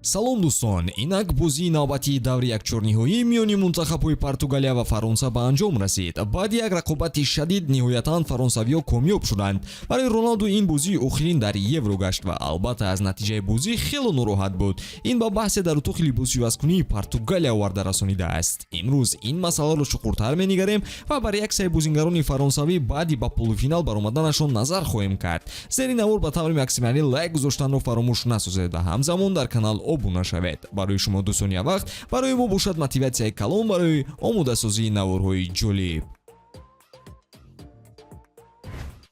Салом, дӯстон! Инак бозии навбатии даври якчорниҳоӣ миёни мунтахабҳои Португалия ва Фаронса ба анҷом расид. Баъди як рақобати шадид ниҳоятан фаронсавиҳо комёб шуданд. Барои Роналду ин бозии охирин дар Евро гашт ва албатта, аз натиҷаи бозӣ хело нороҳат буд. Ин ба баҳсе дар утоқи либосивазкунии Португалия оварда расонидааст. Имрӯз ин масъаларо чуқуртар менигарем ва ба реаксияи бозингарони фаронсавӣ баъди ба полуфинал баромаданашон назар хоҳем кард. Зери навор ба таври максималӣ лайк гузоштанро фаромӯш насозед ва ҳамзамон дар канал обуна шавед. Барои шумо 2 сония вақт, барои мо бошад мотиватсияи калон барои омодасозии наворҳои ҷолиб.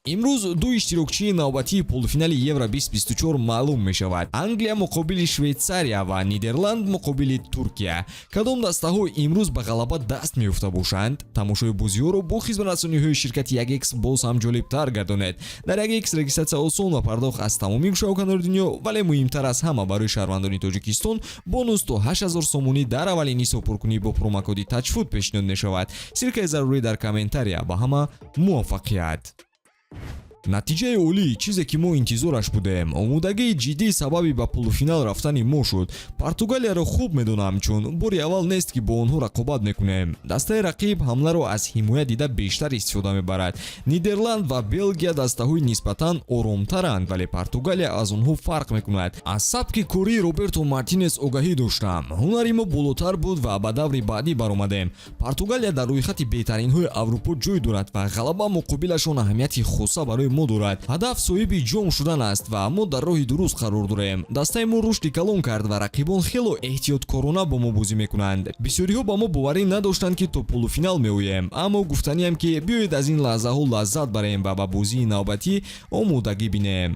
Имрӯз ду иштирокчии навбатии полуфинали Евро 2024 маълум мешавад: Англия муқобили Швейтсария ва Нидерланд муқобили Туркия. Кадом дастаҳо имрӯз ба ғалаба даст меёфта бошанд? Тамошои бозиҳоро бо хизматрасониҳои ширкати 1X боз ҳам ҷолибтар гардонед. Дар 1X регистратсия осон ва пардохт аз тамоми гӯшаву канори дунё, вале муҳимтар аз ҳама, барои шаҳрвандони Тоҷикистон бонус то 8000 сомонӣ дар аввалин ҳисобпуркунӣ бо промокоди ТАЧФУТ пешниҳод мешавад. Ссылкаи зарурӣ дар комментария. Ба ҳама муваффақият! Натиҷаи олӣ, чизе ки мо интизораш будем. Омодагии ҷиддӣ сабаби ба полуфинал рафтани мо шуд. Португалияро хуб медонам, чун бори аввал нест, ки бо онҳо рақобат мекунем. Дастаи рақиб ҳамларо аз ҳимоя дида бештар истифода мебарад. Нидерланд ва Белгия дастаҳои нисбатан оромтаранд, вале Португалия аз онҳо фарқ мекунад. Аз сабки кории Роберто Мартинес огаҳӣ доштам. Ҳунари мо болотар буд ва ба даври баъдӣ баромадем. Португалия дар рӯйхати беҳтаринҳои Аврупо ҷой дорад ва ғалаба муқобилашон аҳамияти хоса барои мо дорад. Ҳадаф соҳиби ҷом шудан аст ва мо дар роҳи дуруст қарор дорем. Дастаи мо рушди калон кард ва рақибон хело эҳтиёткорона бо мо бозӣ мекунанд. Бисёриҳо ба мо боварӣ надоштанд, ки то полуфинал меоем, аммо гуфтаниам, ки биёед, аз ин лаҳзаҳо лаззат барем ва ба бозии навбатӣ омодагӣ бинем.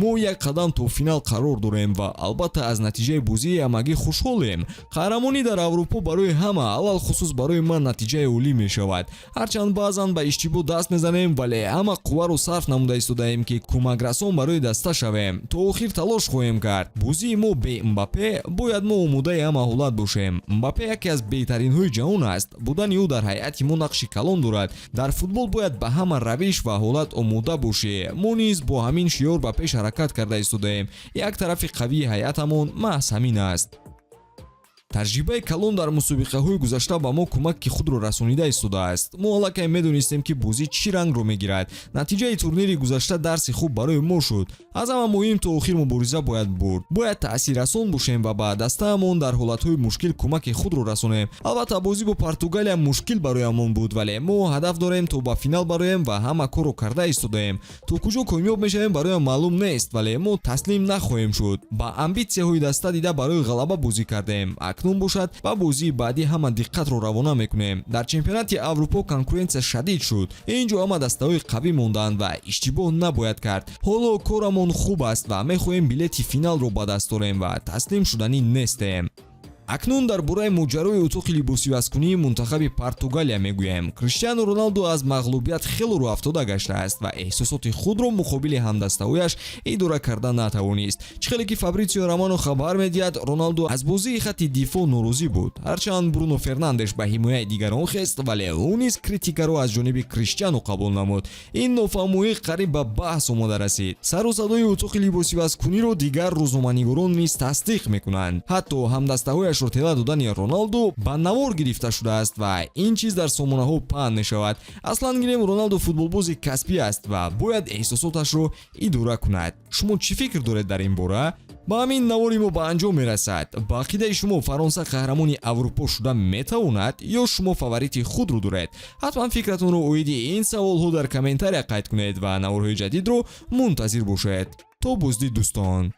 Мо як қадам то финал қарор дорем ва албатта, аз натиҷаи бозии ҳамагӣ хушҳолем. Қаҳрамонӣ дар Аврупо барои ҳама, алалхусус барои ман, натиҷаи олӣ мешавад. Ҳарчанд баъзан ба иштибоҳ даст мезанем, вале ҳама қувваро сарф намуда истодаем, ки кӯмакрасон барои даста шавем. То охир талош хоҳем кард. Бозии мо бе Мбаппе, бояд мо омодаи ҳама ҳолат бошем. Мбаппе яке аз беҳтаринҳои ҷаҳон аст. Будани ӯ дар ҳайати мо нақши калон дорад. Дар футбол бояд ба ҳама равиш ва ҳолат омода бошӣ. Мо низ бо ҳамин шиёр ба пеш ҳаракат карда истодаем. Як тарафи қавии ҳайатамон маҳз ҳамин аст. Таҷрибаи калон дар мусобиқаҳои гузашта ба мо кӯмаки худро расонида истодааст. Мо аллакай медонистем, ки бозӣ чӣ рангро мегирад. Натиҷаи турнири гузашта дарси хуб барои мо шуд. Аз ҳама муҳим, то охир мубориза бояд бурд. Бояд таъсиррасон бошем ва ба дастаамон дар ҳолатҳои мушкил кӯмаки худро расонем. Албатта, бозӣ бо Португалия мушкил бароямон буд, вале мо ҳадаф дорем то ба финал бароем ва ҳама корро карда истодаем. То куҷо комёб мешавем, бароям маълум нест, вале мо таслим нахоҳем шуд. Ба амбитсияҳои даста дида барои ғалаба бозӣ кардем. Акнун бошад, ба бозии баъдӣ ҳама диққатро равона мекунем. Дар чемпионати Аврупо конкуренсия шадид шуд. Ин ҷо ҳама дастаҳои қавӣ монданд ва иштибоҳ набояд кард. Ҳоло корамон хуб аст ва мехоҳем билети финалро ба даст орем ва таслим шуданӣ нестем. Акнун дар бораи моҷарои утоқи либосивазкунии мунтахаби Португалия мегӯем. Криштиану Роналду аз мағлубият хело рӯҳафтода гаштааст ва эҳсосоти худро муқобили ҳамдастаҳояш идора карда натавонист. Чӣ хеле ки Фабритсио Романо хабар медиҳад, Роналду аз бозии хатти дифоъ норозӣ буд. Ҳарчанд Бруно Фернандеш ба ҳимояи дигарон хест, вале ӯ низ критикаро аз ҷониби Криштиану қабул намуд. Ин нофаҳмоӣ қариб ба баҳс омода расид. Сару садои утоқи либосивазкуниро дигар рӯзноманигорон низ тасдиқ мекунанд. Ҳатто ҳамдастаҳояшро тела додани Роналду ба навор гирифта шудааст ва ин чиз дар сомонаҳо паҳн мешавад. Аслан гирем, Роналду футболбози касбӣ аст ва бояд эҳсосоташро идора кунад. Шумо чӣ фикр доред дар ин бора? Ба ҳамин навори мо ба анҷом мерасад. Ба ақидаи шумо, Фаронса қаҳрамони Аврупо шуда метавонад ё шумо фаворити худро доред? Ҳатман фикратонро оиди ин саволҳо дар комментария қайд кунед ва наворҳои ҷадидро мунтазир бошед. То боздид, дӯстон.